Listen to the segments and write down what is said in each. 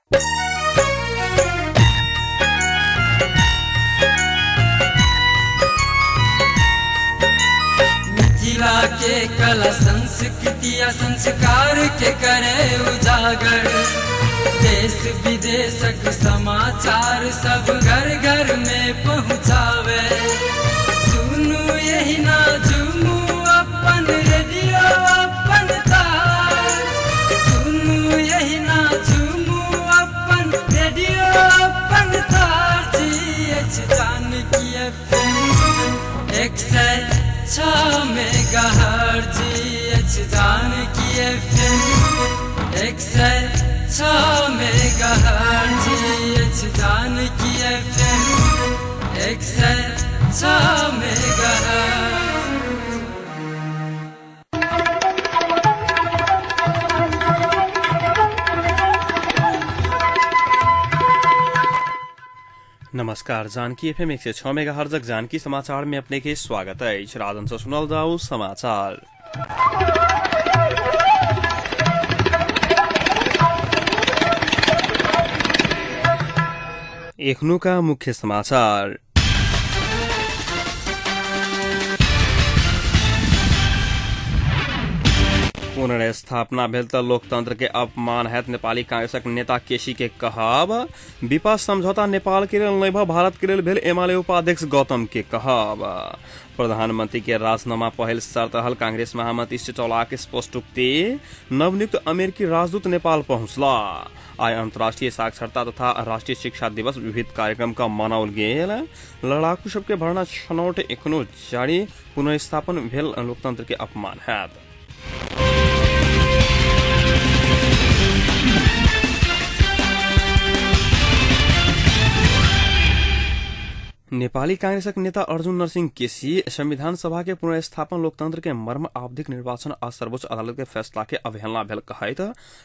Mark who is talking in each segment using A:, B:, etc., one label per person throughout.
A: मिथिला के कला संस्कृति संस्कार के करे उजागर, देश विदेशक समाचार सब घर घर में पहुँचावे। सुनू यही ना झूमू अपन रेडियो अपन तार, सुनू यही ना झूमू अपन रेडियो अपन तार। जी Janaki FM 106 megahertz, Janaki FM 106 megahertz, Janaki FM 106 megahertz.
B: नमस्कार, जानकी एफएम 106 मेगाहर्ट्ज़ जानकी समाचार में अपने के स्वागत है। राजन से सुनल जाऊ समाचार। एखनु का मुख्य समाचार। पुनर्स्थापना भेल त लोकतंत्र के अपमान हैत नेपाली कांग्रेसक नेता केसी के कहब। विपा समझौता नेपाल के लेल नहि भ भारत के लेल भेल एमाले उपाध्यक्ष गौतम के कहब। प्रधानमंत्री के राजीनामा पहिल शर्त रहल कांग्रेस महामंत्री सिटौला के स्पष्ट उक्ति। नवनियुक्त अमेरिकी राजदूत नेपाल पहुंचला। आइ अंतर्राष्ट्रीय साक्षरता तथा राष्ट्रीय शिक्षा दिवस विविध कार्यक्रम का मनाओल गेल। लड़ाकू सबके भर्ना छनौट एखनो जारी। पुनर्स्थापन भेल लोकतंत्र के अपमान हैत। नेपाली कांग्रेसक नेता अर्जुन नरसिंह केसी संविधान सभा के पुनर्स्थापन लोकतंत्र के मर्म आवधिक निर्वाचन आ सर्वोच्च अदालत के फैसला के अवहेलना भेल कहैत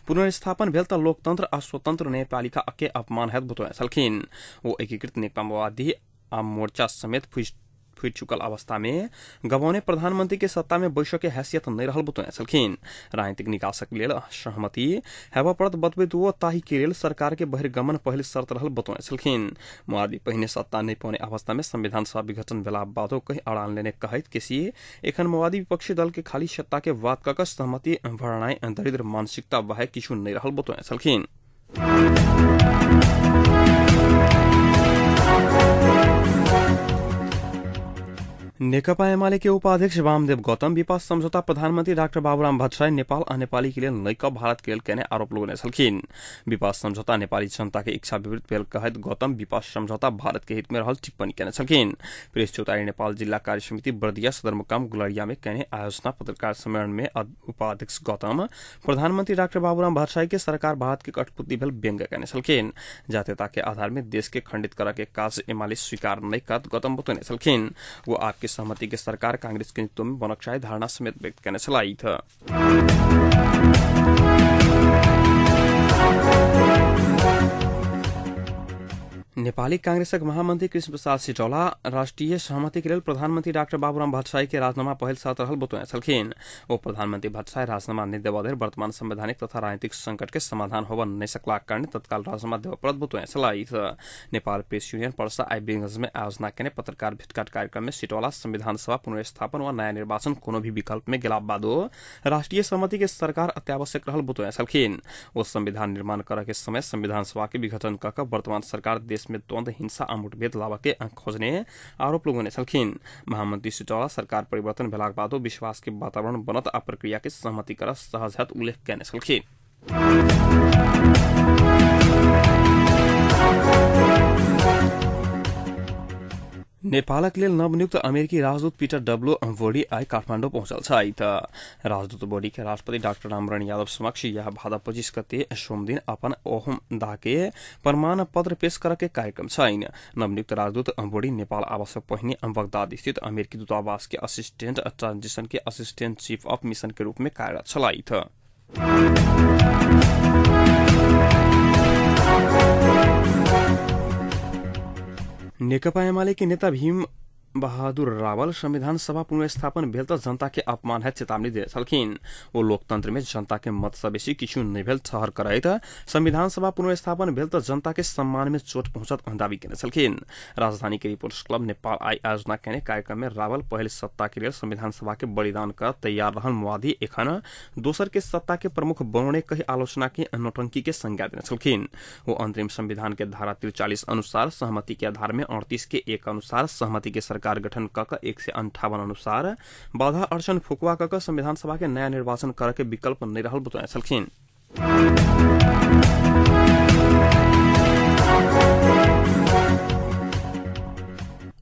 B: पुनर्स्थापन भेल त लोकतंत्र आ स्वतंत्र न्यायपालिका के अपमान हैत बतौने छलखिन। ओ एकीकृत नेकपा माओवादी आ मोर्चा समेत फुटि चुकल अवस्था में गबौने प्रधानमंत्री के सत्ता में बैसक के हैसियत नहीं रहल बतौने छलखिन। राजनीतिक निकासक लेल सहमति हेबऽ पड़त बतबैत ओ ताहि के लेल सरकार के बहिर्गमन पहिल शर्त रहल बतौने छलखिन। माओवादी पहिने सत्ता नहीं पौने अवस्था में संविधान सभा विघटन भेला बादो कही अड़ान लेने कहैत केसी एखन माओवादी विपक्षी दल के खाली सत्ता के बात कऽ सहमति भरनाइ दरिद्र मानसिकता बाहेक किछु नहीं रहल बतौने छलखिन। नेकपा एमाले के उपाध्यक्ष वामदेव गौतम विपा समझौता प्रधानमंत्री डाक्टर बाबूराम भट्टराई नेपाल आ नेपाली के लेल नहि क भारत के लेल केने आरोप लगौने छलखिन। विपा समझौता नेपाली जनता के इच्छा विपरीत भेल कहैत गौतम विपा समझौता भारत के हित में रहल टिप्पणी केने छलखिन। प्रेस चौतारी नेपाल जिल्ला कार्य समिति बर्दिया सदरमुकाम गुलरिया में केने आयोजना पत्रकार सम्मेलन में उपाध्यक्ष गौतम प्रधानमंत्री डाक्टर बाबूराम भट्टराई के सरकार भारत के कठपुतली भेल व्यंग्य केने छलखिन। जातीयता के आधार में देश के खंडित करऽ के काज एमाले स्वीकार नहि करत गौतम बतौने छलखिन। वो आपके सहमति के सरकार कांग्रेस के नेतृत्व में बनक चाहे धारणा समेत व्यक्त करने छलाइथ। नेपाली कांग्रेसक महामंत्री कृष्ण प्रसाद सिटौला राष्ट्रीय सहमति के लेल प्रधानमंत्री डाक्टर बाबूराम भट्टराई के राजीनामा पहिल शर्त रहल बतौने छलखिन। ओ प्रधानमंत्री भट्टराई राजीनामा नहि देबऽ धरि वर्तमान संवैधानिक तथा राजनीतिक संकट के समाधान होबऽ नहि सकलाक कारण तत्काल राजीनामा देबऽ पड़त बतौने छलथि। नेपाल प्रेस यूनियन पर्सा आइ बीरगंज में आयोजना केने पत्रकार भेटघाट कार्यक्रम में सिटौला संविधान सभा पुनर्स्थापन व नयाँ निर्वाचन कोनो भी विकल्प में गेला बादो राष्ट्रीय सहमति के सरकार अत्यावश्यक रहल बतौने छलखिन। ओ संविधान निर्माण करऽ के समय संविधान सभा के विघटन कऽ कऽ वर्तमान सरकार देश में द्वंद्व हिंसा आ मुठभेद लाबऽ के खोजने आरोप लगौने छलखिन। महामंत्री सिटौला सरकार परिवर्तन भेलाक बादो विश्वास के वातावरण बनत आ प्रक्रिया के सहमति करऽ सहज हैत उल्लेख केने छलखिन। नेपालक लेल नवनियुक्त अमेरिकी राजदूत पीटर डब्लू बोडी आइ काठमाडौँ पहुंचल छथि। राजदूत बोडी के राष्ट्रपति डाक्टर रामवरण यादव समक्ष यह भादव 25 गते सोमदिन अपन ओहदा के प्रमाण पत्र पेश करऽ के कार्यक्रम छैन। नवनियुक्त राजदूत बोडी नेपाल आवास पहिने बगदाद स्थित अमेरिकी दूतावास के असिस्टेंट ट्रांजिशन के असिस्टेंट चीफ ऑफ मिशन के रूप में कार्यरत छलथि। नेकपा एमाले के नेता भीम बहादुर रावल संविधान सभा पुनर्स्थापन भेल त जनता के अपमान है चेतावनी देने छलखिन। ओ लोकतंत्र में जनता के मत सँ बेसी किछु नहि भेल ठहर करैत संविधान सभा पुनर्स्थापन भेल त जनता के सम्मान में चोट पहुंचत दावी केने छलखिन। राजधानी के रिपोर्टर्स क्लब नेपाल आई आयोजना केने कार्यक्रम में रावल पहिल सत्ता के लेल संविधान सभा के बलिदान कर तैयार रहल मुआदी एखन दोसर के सत्ता के प्रमुख बनौने कही आलोचना के नौटंकी के संज्ञा देने छलखिन। ओ अंतरिम संविधान के धारा 43 अनुसार सहमति के आधार में 38 के 1 अनुसार सहमति के सरकार गठन क 158 अनुसार बाधा अड़चन फुकवा क संविधान सभा के नया निर्वाचन कर के विकल्प नहीं रहल बतौने छलखिन।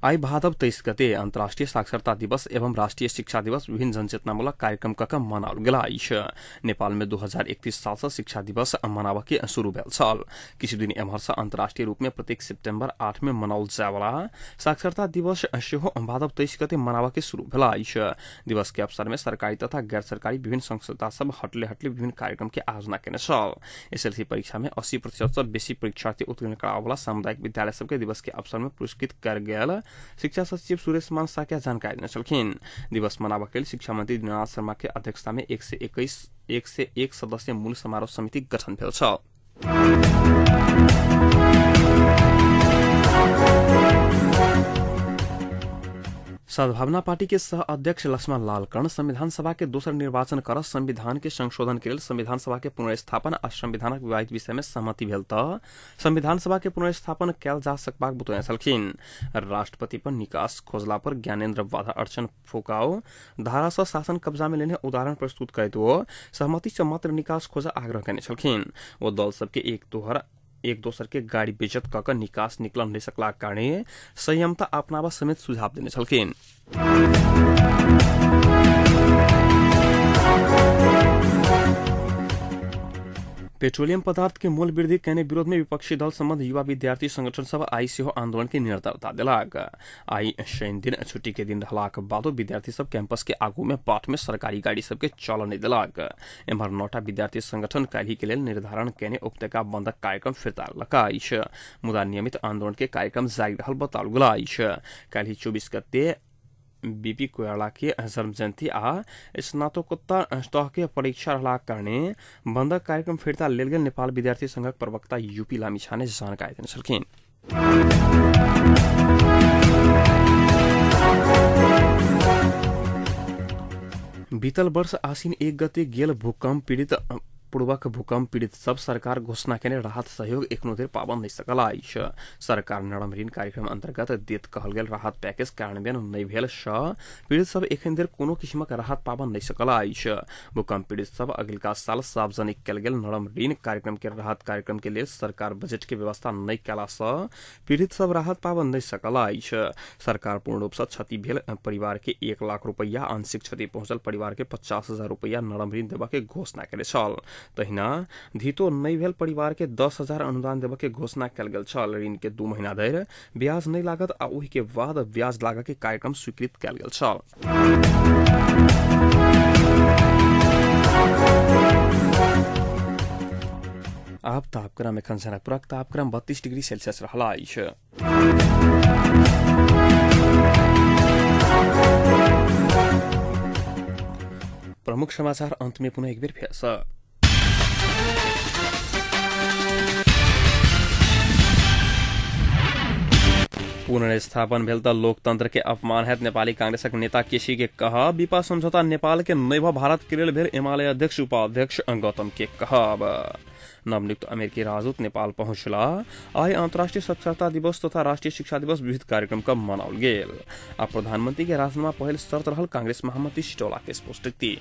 B: आई भादव 23 गते अन्तर्राष्ट्रिय साक्षरता दिवस एवं राष्ट्रिय शिक्षा दिवस विभिन्न जनचेतनामूलक कार्यक्रम क मनाओल गेल अछि। नेपाल में 2031 साल से शिक्षा दिवस मनाबऽ के शुरू भेल छल। किछु दिन एम्हर से अन्तर्राष्ट्रिय रूप में प्रत्येक सितम्बर 8 में मनाओल जायवला साक्षरता दिवस सेहो भादव 23 गते मनाबऽ के शुरू भेल अछि। दिवस के अवसर में सरकारी तथा गैर सरकारी विभिन्न संस्था सब हटले हटले विभिन्न कार्यक्रम के आयोजना केने छल। एसएलसी परीक्षा में 80% से बेसी परीक्षार्थी उत्तीर्ण कराबऽवला सामुदायिक विद्यालय सबके दिवस के अवसर में पुरस्कृत कयल गेल शिक्षा सचिव सुरेश मान साक्या जानकारी देने छलखिन। दिवस मनाबऽ के लेल शिक्षा मंत्री दीनानाथ शर्मा के अध्यक्षता में 101 सदस्य मूल समारोह समिति गठन भेल छल। सद्भावना पार्टी के सह अध्यक्ष लक्ष्मण लाल कर्ण संविधान सभा के दोसर निर्वाचन कर संविधान के संशोधन के लेल संविधान सभा के पुनर्स्थापन आ संविधानक विवादित विषय में सहमति भेल त संविधान सभा के पुनर्स्थापन कयल जा सकबाक बतौने छलखिन। राष्ट्रपति पर निकास खोजला पर ज्ञानेन्द्र बाधा अड़चन फुकाओ धारा सँ शासन कब्जा में लेने उदाहरण प्रस्तुत करैत ओ सहमति से मात्र निकास खोज आग्रह केने छलखिन। ओ दल सबके एक दोसर के गाड़ी बेजत क क निकास निकल नहीं सकलाक कारणे संयमता अपनाबऽ समेत सुझाव देने छलखिन। पेट्रोलियम पदार्थ के मूल्य वृद्धि केने विरोध में विपक्षी दल सम्बन्ध युवा विद्यार्थी संगठन सब आई सेहो आंदोलन के निरंतरता देलक। आई शनि दिन छुट्टी के दिन रहलाक बादो विद्यार्थी सब कैंपस के आगू में पाठ में सरकारी गाड़ी सबके चल नहीं देलक। एम्हर 9टा विद्यार्थी संगठन काल्हि के लेल निर्धारण केने उपत्यका बंदक कार्यक्रम फिर्ता लेलक अछि, मुदा नियमित आंदोलन के कार्यक्रम जारी रहल बताओल गेल अछि। काल्हि 24 गते बीपी कोइराला के जन्म जयंती आ स्नातकोत्तर तह के परीक्षा रहलाक कारणे बंदक कार्यक्रम फिर्ता लेल गेल नेपाल विद्यार्थी संघक प्रवक्ता यूपी लामिछाने जानकारी देने छलखिन। बीतल वर्ष आसिन 1 गते गेल भूकंप पीड़ित पूर्वक भूकंप पीड़ित सब सरकार घोषणा केने राहत सहयोग एखनो धरि पाबऽ नहि सकल अछि। सरकार नरम ऋण कार्यक्रम अंतर्गत देत कहल गेल राहत पैकेज कार्यान्वयन नहि भेल सँ पीड़ित सब एखन धरि कोनो किसिमक राहत पाबऽ नहि सकल अछि। भूकंप पीड़ित सब अगिलका साल सार्वजनिक कयल गेल नरम ऋण कार्यक्रम के राहत कार्यक्रम के लेल सरकार बजट के व्यवस्था नहि कयला सँ पीड़ित सब राहत पाबऽ नहि सकल अछि। सरकार पूर्ण रूप सँ क्षति भेल परिवार के 1 लाख रुपैया, आंशिक क्षति पहुंचल परिवार के 50,000 रुपैया नरम ऋण देबऽ के घोषणा केने छल। तहिना धितो नहि भेल परिवार के 10,000 अनुदान देबऽ के घोषणा कयल गेल छल। ऋण के 2 महीना धरि ब्याज नहि लागत आ ओहि के बाद ब्याज लागऽ के कार्यक्रम स्वीकृत कयल गेल छल। आब तापक्रम एखन जनकपुरक तापक्रम 32 डिग्री सेल्सियस रहल अछि। प्रमुख समाचार अंत में पुनः एक बेर फेर सँ। पुनर्स्थापन भेल त लोकतंत्र के अपमान हैत नेपाली कांग्रेसक नेता केसी के कहब। विपा समझौता नेपाल के नहि भ भारत के लेल भेल एमाले अध्यक्ष उपाध्यक्ष गौतम के कहब। नवनियुक्त अमेरिकी राजदूत नेपाल पहुंचला। आइ अंतर्राष्ट्रीय साक्षरता दिवस तथा राष्ट्रीय शिक्षा दिवस विविध कार्यक्रम का मनाओल गेल। आ प्रधानमंत्री के राजीनामा पहिल शर्त रहल कांग्रेस महामंत्री सिटौला के स्पष्टोक्ति।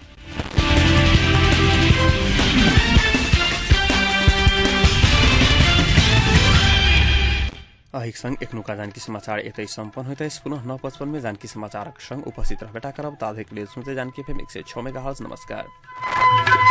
B: एहिक संग एखनुका जानकी समाचार एतै सम्पन्न होइत अछि। पुनः 9:55 में जानकी समाचारक संग उपस्थित रहबेटा करब। ताधरिक लेल सुनते जानकी एफएम 106 मेगाहर्ट्ज। नमस्कार।